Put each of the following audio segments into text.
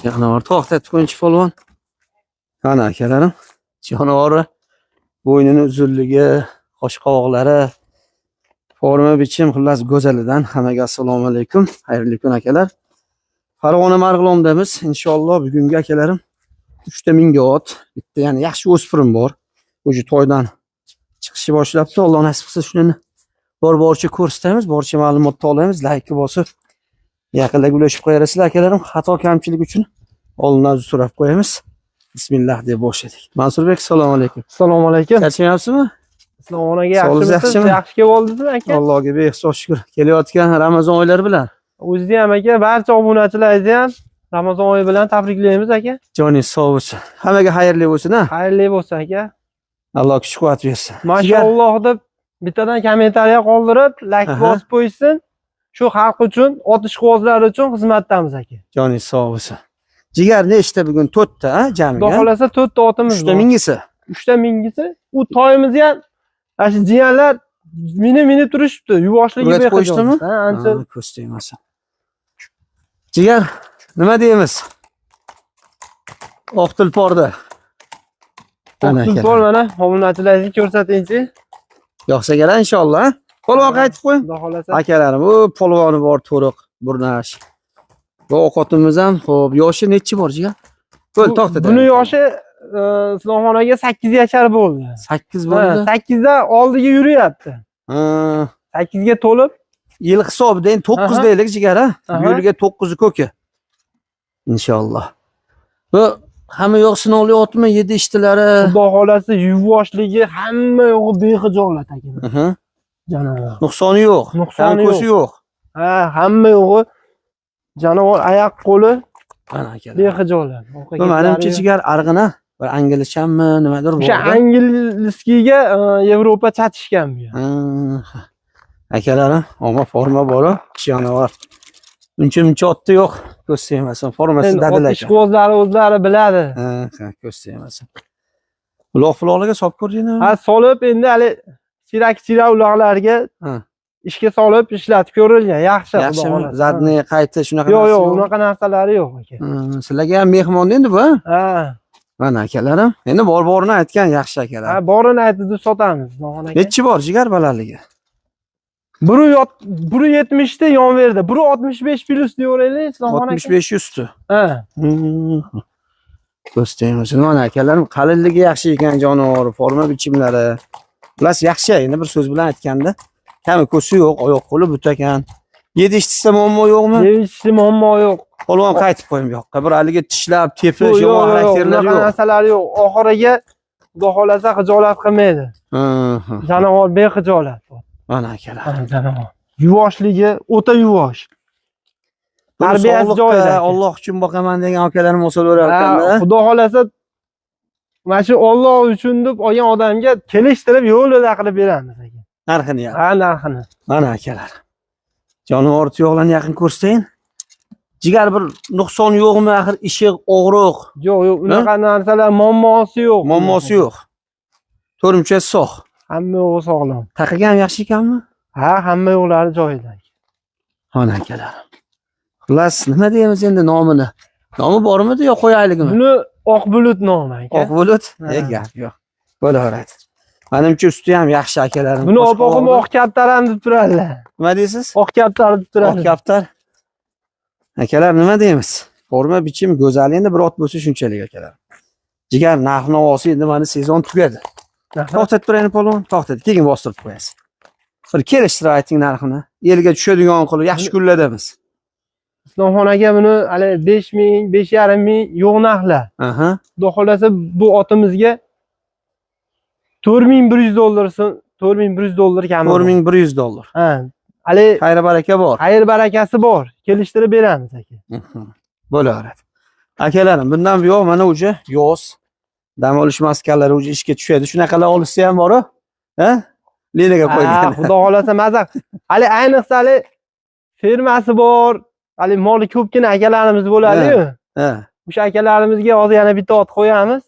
Jonivor to'xtatib qo'yinchi polvon. Mana akalarim, jonivori bo'ynini uzunligi, qosh qovoqlari, forma bichim xullas go'zalidan. Hammaga assalomu alaykum. Xayrli kun akalar. Farg'ona Marg'ilondamiz. Inshaalloh bugungi akalarim 3 ta mingi ot, bitta ya'ni yaxshi o'spirim bor. O'zi toydan chiqishni boshlabdi. Alloh nasib qilsa shuni bor-boricha ko'rsatamiz, boricha ma'lumotni olamiz, like bosib yaqinlarga ulashib qo'yarasizlar akalarim. Xato kamchilik uchun oldindan uzr so'rab qo'yamiz. Bismillah deb boshladik. Mansurbek, assalomu alaykum. Assalomu alaykum. Charchamayapsizmi? Assalomu alaykum. Sog'ligingiz Yaxshimisiz? yaxshimi? Yaxshi kelib oldingizmi aka? Allohga behisob shukr. Kelayotgan Ramazon oylari bilan O'zingizni ham aka, barcha obunachilaringizni ham Ramazon oyi bilan tabriklaymiz aka. joningiz sog' bo'lsin. Hammaga xayrli bo'lsin, ha? Xayrli bo'lsin aka. Alloh kuch quvvat bersin. Mashalloh deb bittadan kommentariya qoldirib, like bosib qo'ysin. Shu xalq uchun, ot ishqibozlari uchun xizmatdamiz aka. Joningiz sog' bo'lsin. Jigar nechta bugun? 4 ta, ha, Xudo jamiga? xolasa 4 ta otimiz 3 ta bor. mingisi. 3 ta mingisi. U toyimizni ham ana shu jiyanlar mini turishibdi. Yuvoshligi O'rgatib bexijolat. qo'yishdimi? Ha, ancha Ha, ko'z tegmasin. Jigar, nima deymiz? Oq tulporda. Mana oq akalar. tulpor mana obunachilaringizga ko'rsatingchi. Yoqsa kerak inshaalloh. Ha? Polvon qaytib qo'y. Xudo xolasa. Akalarim, u polvoni bor to'riq, burnash. Bu ovqatimiz ham, xo'p, yoshi nechi bor jigar? Bo'l, to'xta. Buni yoshi Islomxon aka 8 yashar bo'ldi. 8 Ha, bo'ldi. 8 dan oldiga yuryapti. Ha, 8 ga to'lib, yil hisobida endi 9 deylik jigar, ha? Bu yilga 9 ko'ki. Inshaalloh. Bu hamma yo'q sinovli otmi, yedi ishtilari. Xudo xolasa yuvoshligi hamma yo'g'i bexijolat aka. Jonivor. Nuqsoni yo'q. Nuqsoni Ko'si yo'q. Ha, hamma yo'g'i jonivor oyoq qo'li Mana akalar. bexijolat. Bu menimcha jigar arg'ina, bir anglichanmi, nimadir O'sha bor. angliskiga Yevropa chatishgan bu. Ha. Akalarim, omma forma bor, jonivor. Uncha muncha otda yo'q, ko'z tegmasin. Formasi Endi dadil ot ekan. ishqibozlari o'zlari biladi. Ha, ha, ko'z tegmasin. Uloq fuloqlarga solib ko'rdingmi? Ha, solib endi hali chirak-chirak uloqlarga Ha. ishga solib ishlatib ko'rilgan. Yaxshi, xudo Yaxshimi? xohlasa. Zadni qayta shunaqa Yo'q, narsa yo'q, unaqa narsalari yo'q aka. Ha, sizlarga ham mehmon endi bu, ha? Ha. Mana akalarim, endi bor-borini aytgan yaxshi akalar. Ha, borini aytib deb sotamiz, Islomxon aka. Nechi bor jigar balandligi? Biri 70 ta yon verdi. Biri 65 plus deyaveraylik, Islomxon aka. 65 usti. Ha. Ko'z tegmasin. Mana akalarim, qalinligi yaxshi ekan jonivor, forma bichimlari. Xullas yaxshi, endi bir so'z bilan aytganda, kami ko'si yo'q, oyoq qo'li but ekan. Yedi ishtisa muammo yo'qmi? Yeyishda muammo yo'q. Polvon qaytib qo'yim bu yoqqa. Bir haligi tishlab, tepish, Yo'q, yomon yo'q, xarakterlari unaqa yo'q. narsalari yo'q. Oxiriga Xudo xolasa xijolat qilmaydi. Ha, ha. Jonivor bexijolat. Mana akalar. Ha, jonivor. Yuvoshligi o'ta yuvosh. Buni Tarbiyasi sog'liqqa, joyida aka. Alloh uchun boqaman degan akalarim olsa Ha, bo'larkan-da. Xudo xolasa mana shu Alloh uchun deb olgan odamga kelishtirib yo'lida qilib beramiz aka. Narxini ham. Ha, narxini. Mana akalar. Jonivor tuyoqlarni yaqin ko'rsating. Jigar bir nuqson yo'qmi axir ishiq, og'riq, Yo'q, yo'q, unaqa narsalar muammosi yo'q. muammosi yo'q. To'rmchasi sog'. Hamma yo'g'i sog'lom. Taqiga ham yaxshi ekanmi? Ha, hamma yo'qlari joyida. Mana akalar. Xullas, nima deymiz endi nomini? Nomi bormidi yo qo'yaylikmi? Buni oq bulut nomi aka. Oq bulut? Ha. Gap yo'q. Bo'laveradi. Menimcha usti ham yaxshi akalarim. Buni Qosh opog'im qovog'i. oq kaptar ham deb turadilar. Nima deysiz? Oq kaptar deb Oq turadilar. kaptar. Akalar nima deymiz? Forma bichim go'zal endi bir ot bo'lsa shunchalik akalar. Jigar narx navosi endi mana sezon tugadi. To'xtatib turaylik polvon, to'xtat. Keyin bostirib qo'yasiz. Bir kelishtirib ayting narxini. Elga tushadigan qilib yaxshi kunlardamiz. Islomxon aka buni hali 5000, 5,5 ming yo'q narxlar. Aha. Xudo xolasa bu otimizga 4100 dollar, 4100 dollar kami. bor. 4100 dollar. Ha. Hali Xayr baraka bor. xayr barakasi bor. Kelishtirib beramiz aka. Bo'laveradi. Akalarim, bundan buyoq mana уже yoz dam olish maskanlari уже ishga tushadi. Shunaqalar olishsa ham bor-ku. Ha? Linaga Ha, qo'ygan. Xudo xolasa maza. Hali ayniqsa hali fermasi bor, hali moli ko'pgina akalarimiz bo'ladi-yu. Ha. O'sha akalarimizga hozir yana bitta ot qo'yamiz.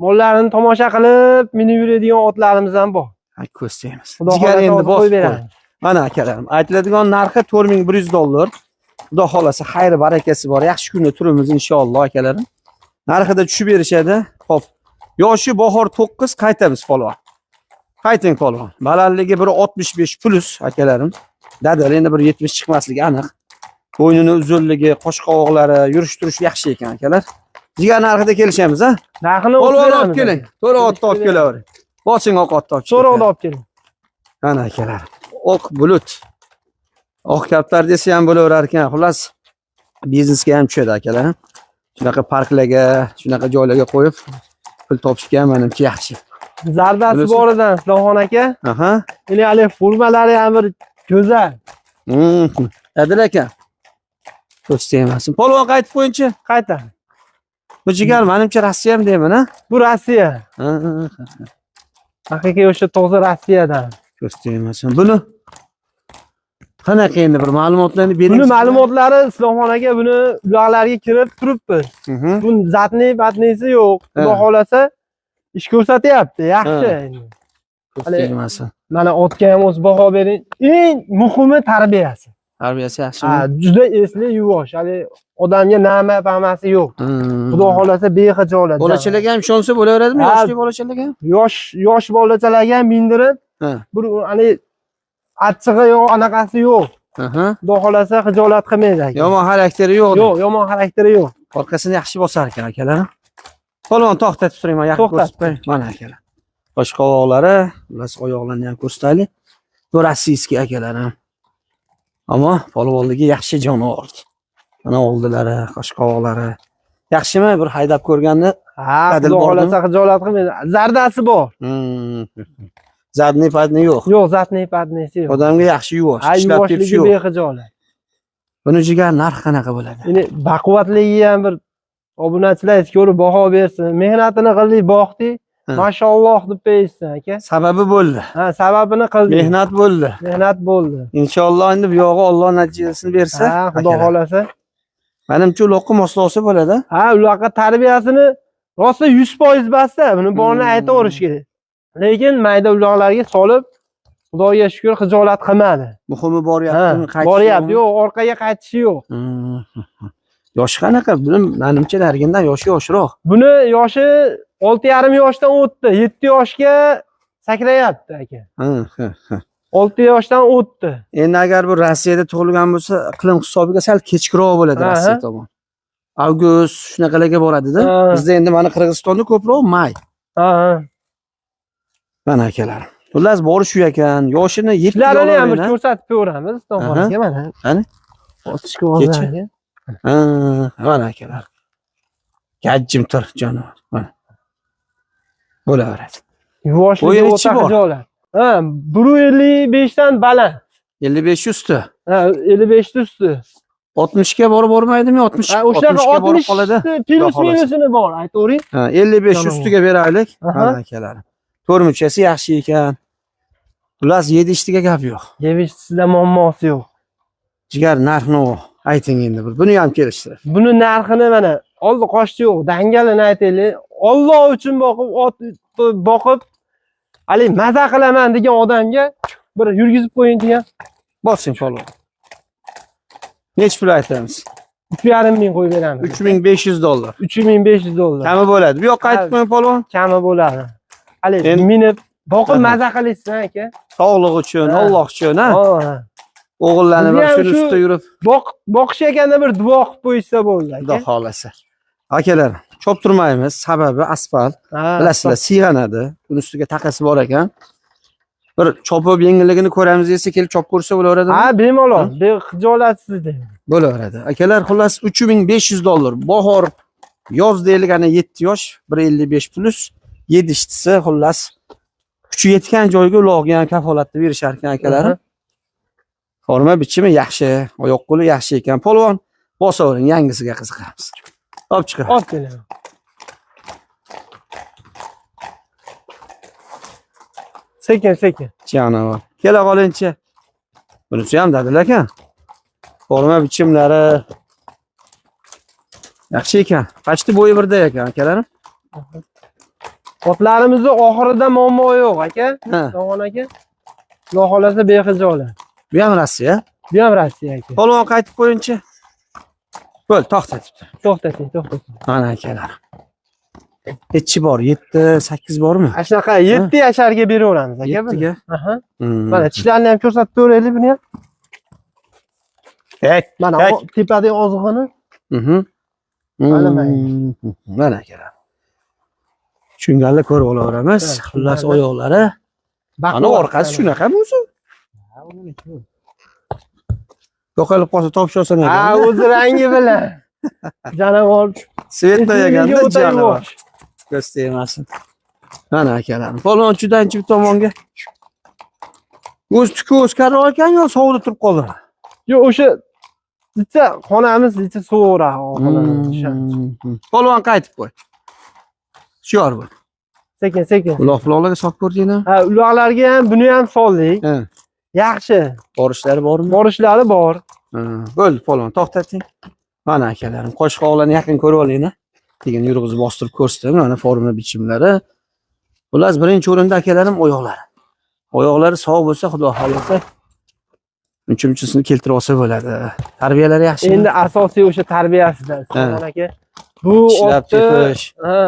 Mollarini tomosha qilib minib yuradigan otlarimiz ham bor. Ha, ko'z tegmasin. Xudo Jigar xohlasa endi hozir bosib qo'yib qo'y. beramiz. Mana akalarim, aytiladigan narxi 4100 dollar. Xudo xolasa xayri barakasi bor. Yaxshi kunda turimiz inshaalloh akalarim. Narxida tushib berishadi. Xo'p. Yoshi bahor 9 qaytamiz polvon. Qayting polvon. Balandligi 1.65 plus akalarim. Dadil endi 1.70 chiqmasligi aniq. Bo'ynini uzunligi, qosh qovoqlari, yurish turishi yaxshi ekan akalar. Jigar narxida kelishamiz, ha? Narxini polvon olib keling. To'g'ri otni olib kelavering. Bosing oq otni olib. So'roqni olib keling. Ana akalar. Oq bulut. Oq kaptar desa ham bo'laverar ekan. Xullas, biznesga ham tushadi akalar. Shunaqa parklarga, shunaqa joylarga qo'yib pul topishga ham menimcha yaxshi. Zardasi boridan Islomxon aka. Aha. Endi hali formalari ham bir go'zal. Adil aka. Ko'z tegmasin. Polvon qaytib qo'yinchi. Qayta. Bu jigar menimcha Rossiya ham deyman, ha? Bu Rossiya. Haqiqiy o'sha toza Rossiyadan. Ko'z tegmasin. Buni qanaqa endi bir ma'lumotlarni bering. Buni ma'lumotlari Islomxon aka, buni uloqlarga kirib turibmiz. Buni zatni batnisi yo'q. Xudo xolasa ish ko'rsatyapti, yaxshi. Ko'z tegmasin. Mana otga ham o'z baho bering. Eng muhimi tarbiyasi. Tarbiyasi yaxshimi? Ha, juda esli, yuvosh. Hali odamga nama pamasi yo'q. Xudo xolasa bexijolat. Bolachalarga ham ishonsa bo'laveradimi? Yoshli bolachalarga ham? Yosh bolachalarga ham mindirib, bir hali achchig'i yo'q, anaqasi yo'q. Xudo xolasa xijolat qilmaydi aka. Yomon xarakteri yo'q. Yo'q, yomon xarakteri yo'q. Orqasini yaxshi bosar ekan akalar. Polvon to'xtatib turing, men yaqin ko'rsatib qo'ying. Mana akalar. Qosh qovoqlari, xullas oyoqlarini ham ko'rsataylik. Bu rossiyskiy akalarim. Ammo polvonligi yaxshi jonivor. Mana oldilari, qosh qovoqlari. Yaxshimi bir haydab ko'rganni? Ha, xudo xolasa xijolat qilmaydi. Zardasi bor. Zadniy padni yo'q. Yo'q, zadniy padnisi yo'q. Odamga yaxshi yuvosh, ishlab tepishi yo'q. Bexijolat. Buni jigar narx qanaqa bo'ladi? Endi baquvvatligi ham bir obunachilar ko'rib baho bersin. Mehnatini qildik, boqdik. Mashalloh deb qo'yishsin aka. Sababi bo'ldi. Ha, sababini qildik. Mehnat bo'ldi. Mehnat bo'ldi. Inshaalloh endi bu yog'i Alloh natijasini bersa. Ha, xudo xolasa. Menimcha uloqqa moslasa bo'ladi. Ha, uloqqa tarbiyasini rosa 100% basta, buni borini aytaverish kerak. Lekin mayda uloqlarga solib, Xudoga shukr xijolat qilmadi. Muhimi boryapti, qaytishi. Boryapti, yo'q, orqaga qaytishi yo'q. Yoshi qanaqa? Buni menimcha nargindan yoshi yoshroq. Buni yoshi 6,5 yoshdan o'tdi, 7 yoshga sakrayapti aka. 6 yoshdan o'tdi. Endi agar bu Rossiyada tug'ilgan bo'lsa, iqlim hisobiga sal kechikroq bo'ladi Rossiya tomon. Avgust shunaqalarga boradi-da. Bizda endi mana Qirg'izistonda ko'proq may. Mana akalar. Xullas bori shu ekan. Yoshini 7 yoshini ham bir ko'rsatib ko'ramiz, Islomxon aka mana. Qani? Otishga ozlarga. Ha, mana akalar. Gajjim tur jonivor. Mana. Bo'laveradi. Yuvoshligi o'ta xijolat. Ha, 1.55 dan baland. 55 usti. Ha, 55 usti. 60 ga borib bormaydimi? 60 ga borib qoladi. Plus minusini bor, aytavering. Ha, 55 ustiga beraylik. Mana akalar. To'rmuchasi yaxshi ekan. Xullas yedishtiga gap yo'q. Yedishtisida muammosi yo'q. Jigar narxini ayting endi bir. Buni ham kelishtirib. Buni narxini mana oldi qochdi yo'q, dangalini aytaylik. Alloh uchun boqib, ot boqib, hali maza qilaman degan odamga bir yurgizib qo'ying degan. Bosing polvon. Necha pul aytamiz? 3,5 ming qo'yib beramiz. 3500 dollar. 3500 dollar. Kami bo'ladi. Bu yoqqa aytib qo'ying polvon. Kami bo'ladi. Hali minib boqib maza qilishsin aka. Sog'liq uchun, Alloh uchun, ha? O'g'illarni bir shuni ustida yurib boqish ekanda bir duo qilib qo'yishsa bo'ldi aka. Xudo xolasa. Akalar, choptirmaymiz, sababi asfalt. Bilasizlar, siyg'anadi. Uni ustiga taqasi bor ekan. Bir chopib yengilligini ko'ramiz desa, kelib chop ko'rsa bo'laveradimi? Ha, bemalol, bexijolatsiz deyman. Bo'laveradi. Akalar, xullas 3500 dollar. Bahor, yoz deylik, ana 7 yosh, 1.55 plus yedishtisi, xullas kuchi yetgan joyga uloqga ham kafolatni berishar ekan akalarim. Forma bichimi yaxshi, oyoq qo'li yaxshi ekan. Polvon, bosavering, yangisiga qiziqamiz. Olib chiqing. Olib kelaman. Sekin sekin. Jonivor. Kela qolinchi. Bunisi ham dadil ekan. Forma bichimlari yaxshi ekan. Qachti bo'yi birda ekan akalarim. Otlarimizni oxirida muammo yo'q aka. Sog'on aka. Xudo xolasa bexijolat. Bu ham Rossiya. Bu ham Rossiya aka. Polvon qaytib qo'yinchi. Bo'l, to'xtatib tur. To'xtating, to'xtating. Mana akalar. Nechi bor? 7, 8 bormi? Ana shunaqa 7 yasharga beraveramiz aka buni. 7ga. Aha. Mana tishlarini ham ko'rsatib ko'raylik buni ham. Hey, Mana hey. Tepadagi ozig'ini. Mana mayli. Mana akalar. Tushunganlar ko'rib olaveramiz. Ha, Xullas tushunganlar. oyoqlari. Mana orqasi shunaqami o'zi? Yo'qolib qolsa topib olsam Ha, ekan. o'zi rangi bilan. Janavor. Svetda yeganda O'ta janavor. yuvosh. Ko'z tegmasin. Mana akalar. Polvon chudanchi bu tomonga. O'z tuki o'zkarroq ekan yo sovida turib qoldi? Yo'q, o'sha bitta xonamiz ichi sovuqroq xonamiz. Polvon qaytib qo'y. Hushyor bo'l. Sekin, sekin. Uloq puloqlarga solib ko'rdingmi? Ha, uloqlarga ham buni ham soldik. Ha. Yaxshi. Borishlari bormi? Borishlari bor. Ha, bo'ldi polvon, to'xtating. Mana akalarim, qo'shqoqlarni yaqin ko'rib olinglar. Keyin yurg'izib bostirib ko'rsataman, mana forma bichimlari. Xullas, birinchi o'rinda akalarim oyoqlari. Oyoqlari sog' bo'lsa, xudo xolasa uncha-munchisini keltirib olsa bo'ladi. Tarbiyalari yaxshimi? Endi asosiy o'sha tarbiyasida. Islomxon aka. Bu Ishlab otni, tepish. ha,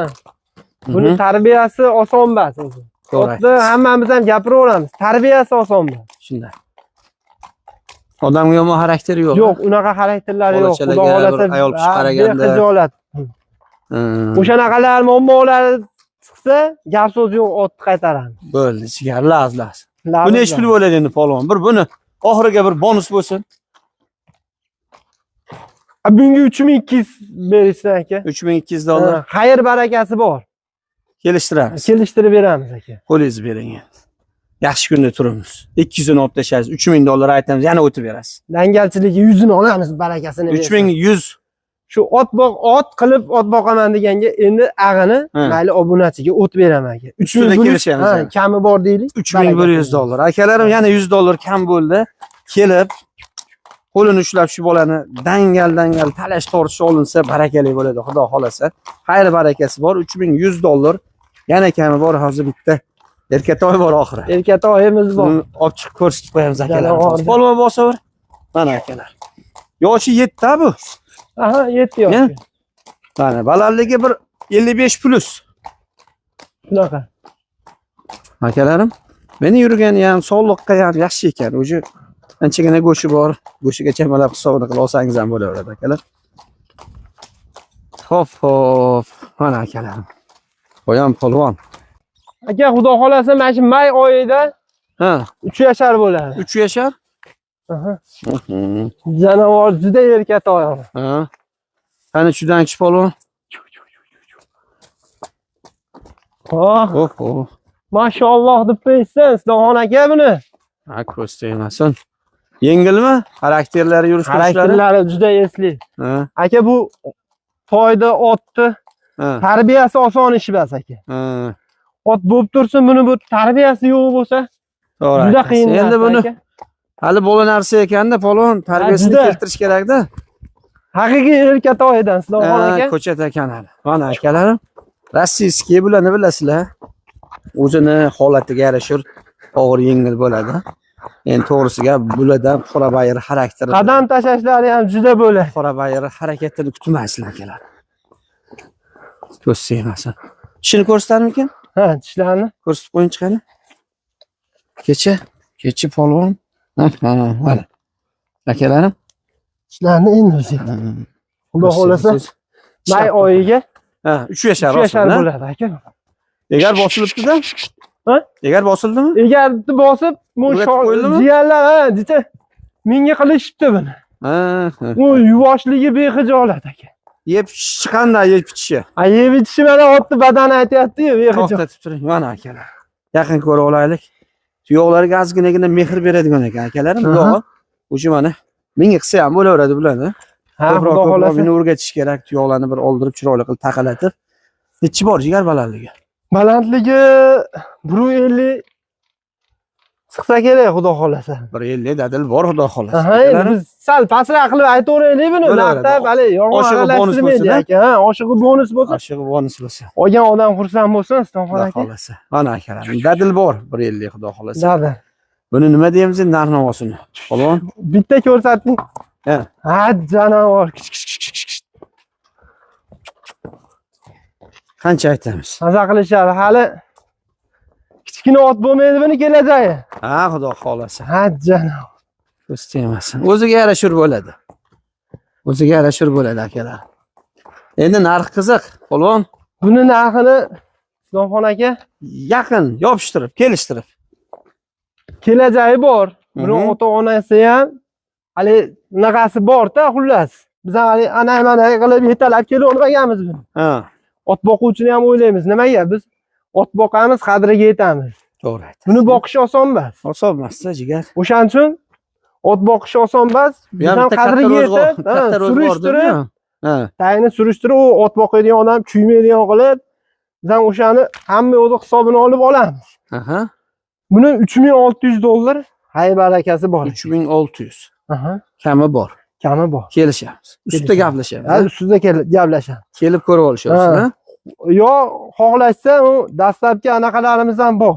buni tarbiyasi oson emas o'zi. To'g'ri Otni aytasiz. hammamiz ham gapiraveramiz. Tarbiyasi oson emas. Shunday. Odamga yomon xarakteri yo'q. Yo'q, unaqa xarakterlari yo'q. Xudo Bolachalarga xolasa bir ayol kishi qaraganda. bexijolat. O'shanaqalar muammolari chiqsa, gap so'z yo'q, otni qaytaramiz. Bo'ldi, jigar, laz laz. Bu nechi pul bo'ladi endi polvon? Bir buni oxiriga bir bonus bo'lsin. Bunga 3200 berishsin aka. 3200 dollar. Ha, xayr barakasi bor. Kelishtiramiz. Kelishtirib beramiz aka. Qo'lingizni bering endi. Yaxshi kunda turibmiz. 200 ini olib tashlaysiz. 3000 dollar aytamiz, yana o'tib berasiz. Dangalchiligi yuzini olamiz, barakasini bersin. 3100. Shu ot boq, ot qilib ot boqaman deganga endi ag'ini mayli obunachiga o't beraman aka. Ustida 3100 kelishamiz ha, yana. kami bor deylik. 3100 dollar. Akalarim yana 100 dollar kam bo'ldi. Kelib qo'lini ushlab shu bolani dangal dangal talash tortish olinsa barakali bo'ladi, xudo xolasa. Xayr barakasi bor. 3100 dollar. Yana kami bor, hozir bitta erkatoy bor oxiri. Erkatoyimiz bor. Buni olib chiqib ko'rsatib qo'yamiz akalar. Janavor. Polvon bosaver. Mana akalar. Yoshi 7 bu. Aha, 7 yosh. Ne? Mana balandligi bir 55 plus. Shunaqa. Akalarim, meni yurgani ham, sog'liqqa ham yaxshi ekan. O'zi anchagina go'shti bor. Go'shtiga chamalab hisobini qilib olsangiz ham bo'laveradi akalar. Xo'p, xo'p. Mana akalarim. Qo'yam polvon. Aka, xudo xolasa mana shu may oyida Ha, 3 yashar bo'ladi. 3 yashar. Aha. Janavor juda erkatoy. Ha. Qani chudanchi polvon. Oh, Oh, oh. mashalloh deb qo'ysin, Islomxon aka buni. Ha, ko'z tegmasin. Yengilmi? Xarakterlari, yurish turishlari? Xarakterlari juda esli. Ha, Aka, bu toyda otni ha, tarbiyasi oson ish emas aka. ha. Ot bo'lib tursin, buni bu tarbiyasi yo'q bo'lsa, To'g'ri juda aytasiz. qiyin. Endi narsa buni aka. hali bola narsa ekanda polvon tarbiyasini juda. keltirish kerakda. Haqiqiy erkatoydan Islomxon aka. Ko'chat ekan hali. Mana akalarim, rossiyskiy bularni bilasizlar. O'zini holatiga yarasha og'ir yengil bo'ladi. Endi to'g'risi gap bulardan qorabayir xarakteri. Qadam tashlashlari ham juda bo'ladi. Qorabayir harakatini kutmaysizlar akalar. Ko'z tegmasin. Tishini ko'rsatarmikin? Ha, tishlarni. Ko'rsatib qo'ying qani. Kecha, kecha polvon. Ha, ha, mana. Akalarim. Tishlarni endi o'zi. Xudo xolasa may oyiga Ha, 3 yashar 3 yashar rostmi? bo'ladi aka. Egar bosilibdi-da. Ha? Egar bosildimi? Egarni bosib, bu O'rgatib qo'yildimi? jiyanlar ha, deta menga qilishibdi buni. Ha, ha. U yuvoshligi bexijolat aka. Yeb ichishi qanday yeb ichishi? A yeb ichishi mana otni badani aytyapti-yu, bexijolat. To'xtatib turing. Mana akalar. Yaqin ko'ra olaylik. Tuyoqlarga ozginagina mehr beradigan ekan akalarim. Aha. Yo'q. O'sha mana menga qilsa ham bo'laveradi bularni. Ha, Ko'proq xudo ko'proq xolasa. buni o'rgatish kerak. Tuyoqlarni bir oldirib chiroyli qilib taqalatib. Nechi bor jigar balandligi? Balandligi 1.50 chiqsa kerak, xudo xolasa. 1.50 dadil bor xudo xolasa. Aha, endi Akalarim, biz sal pastroq qilib aytaveraylik buni. Bo'laveradi. Maqtab, hali yolg'on Oshig'i bonus aralashtirmaydi bo'lsin, aka. Ha, oshig'i bonus bo'lsin. Oshig'i bonus bo'lsa. Olgan odam xursand bo'lsin, Islomxon Xudo aka. xolasa. Mana akalarim, dadil bor 1.50 xudo xolasa. Dada. Buni nima deymiz endi narx navosini? Polvon? Bitta ko'rsatding. Ha. Ha, janavor. Qancha aytamiz? Maza qilishadi. Hali kichkina ot bo'lmaydi buni kelajagi. Ha, xudo xolasa. Ha, janob. Ko'z tegmasin. O'ziga yarashur bo'ladi. O'ziga yarashur bo'ladi akalar. Endi narx qiziq, polvon. Buni narxini Islomxon aka yaqin yopishtirib, kelishtirib. Kelajagi bor. Buni ota-onasi ham hali bunaqasi bor-da, xullas. Biz hali ana-mana qilib yetalab kela olmaganmiz buni. Ha. Ot boquvchini ham o'ylaymiz. Nimaga? Biz ot boqamiz, qadriga yetamiz. To'g'ri aytasiz. Buni boqish oson emas. Oson emas-da, jigar. O'shaning uchun ot boqish oson emas. Biz ham qadriga yetib, surishtirib, tayini surishtirib, u ot boqadigan odam kuymaydigan qilib, biz ham o'shani hamma o'zi hisobini olib olamiz. Aha. Buni $3600 hay barakasi bor. 3600. Aha. Kami bor. Kami bor. Kelishamiz. Ustida gaplashamiz. Ha, ustida gaplashamiz. Kelib ko'rib olishamiz, ha? Yo, xohlashsa u dastlabki anaqalarimiz ham bor.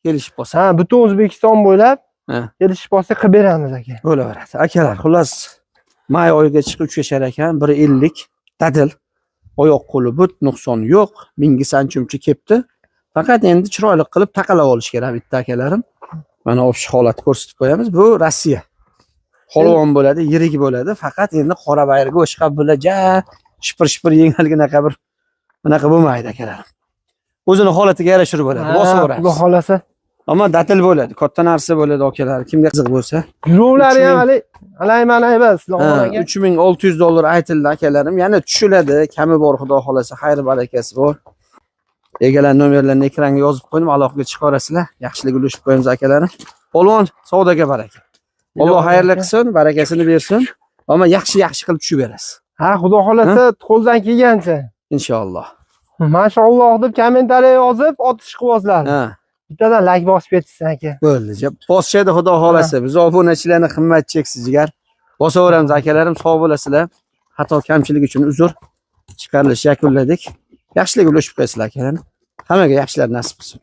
Kelishib qolsa. Ha, butun O'zbekiston bo'ylab kelishib qolsa qilib beramiz aka. Bo'laveradi. Akalar, xullas may oyiga chiqib 3 yashar ekan, 1.50 dadil. Oyoq qo'li but, nuqson yo'q. Mingi sanchumchi kepti. Faqat endi chiroyli qilib taqalab olish kerak bitta akalarim. Mana o'sha holatni ko'rsatib qo'yamiz. Bu Rossiya. Polvon bo'ladi, yirik bo'ladi. Faqat endi qora bayirga o'shqa bular ja shipir-shipir yengilginaqa bir bunaqa bo'lmaydi akalarim. O'zini holatiga yarashib bo'ladi. Bosaveramiz. Xudo xolasa. Ammo datil bo'ladi, katta narsa bo'ladi akalar. Kimga qiziq bo'lsa. Yurovlari ham hali alayman emas, $3600 aytildi akalarim. Yana tushiladi, kami bor xudo xolasa, xayr barakasi bor. Egalar nomerlarini ekranga yozib qo'ydim, aloqaga chiqarasizlar. Yaxshilik ulashib qo'yamiz akalarim. Polvon, savdoga baraka. Alloh xayrli qilsin, barakasini bersin. Ammo yaxshi-yaxshi qilib tushib berasiz. Ha, xudo xolasa qo'ldan kelgancha. Inshaalloh. Mashalloh deb kommentariya yozib, otish qilib. Ha. Bittadan like bosib ketsin aka. Bo'ldi. Bosishadi xudo xolasa. Biz obunachilarni qimmat cheksiz jigar. Bosaveramiz akalarim, sog' bo'lasizlar. Xato kamchilik uchun uzr. Chiqarilish yakunladik. Yaxshilik ulashib qo'yasizlar akalarim. Hammaga yaxshilar nasib qilsin.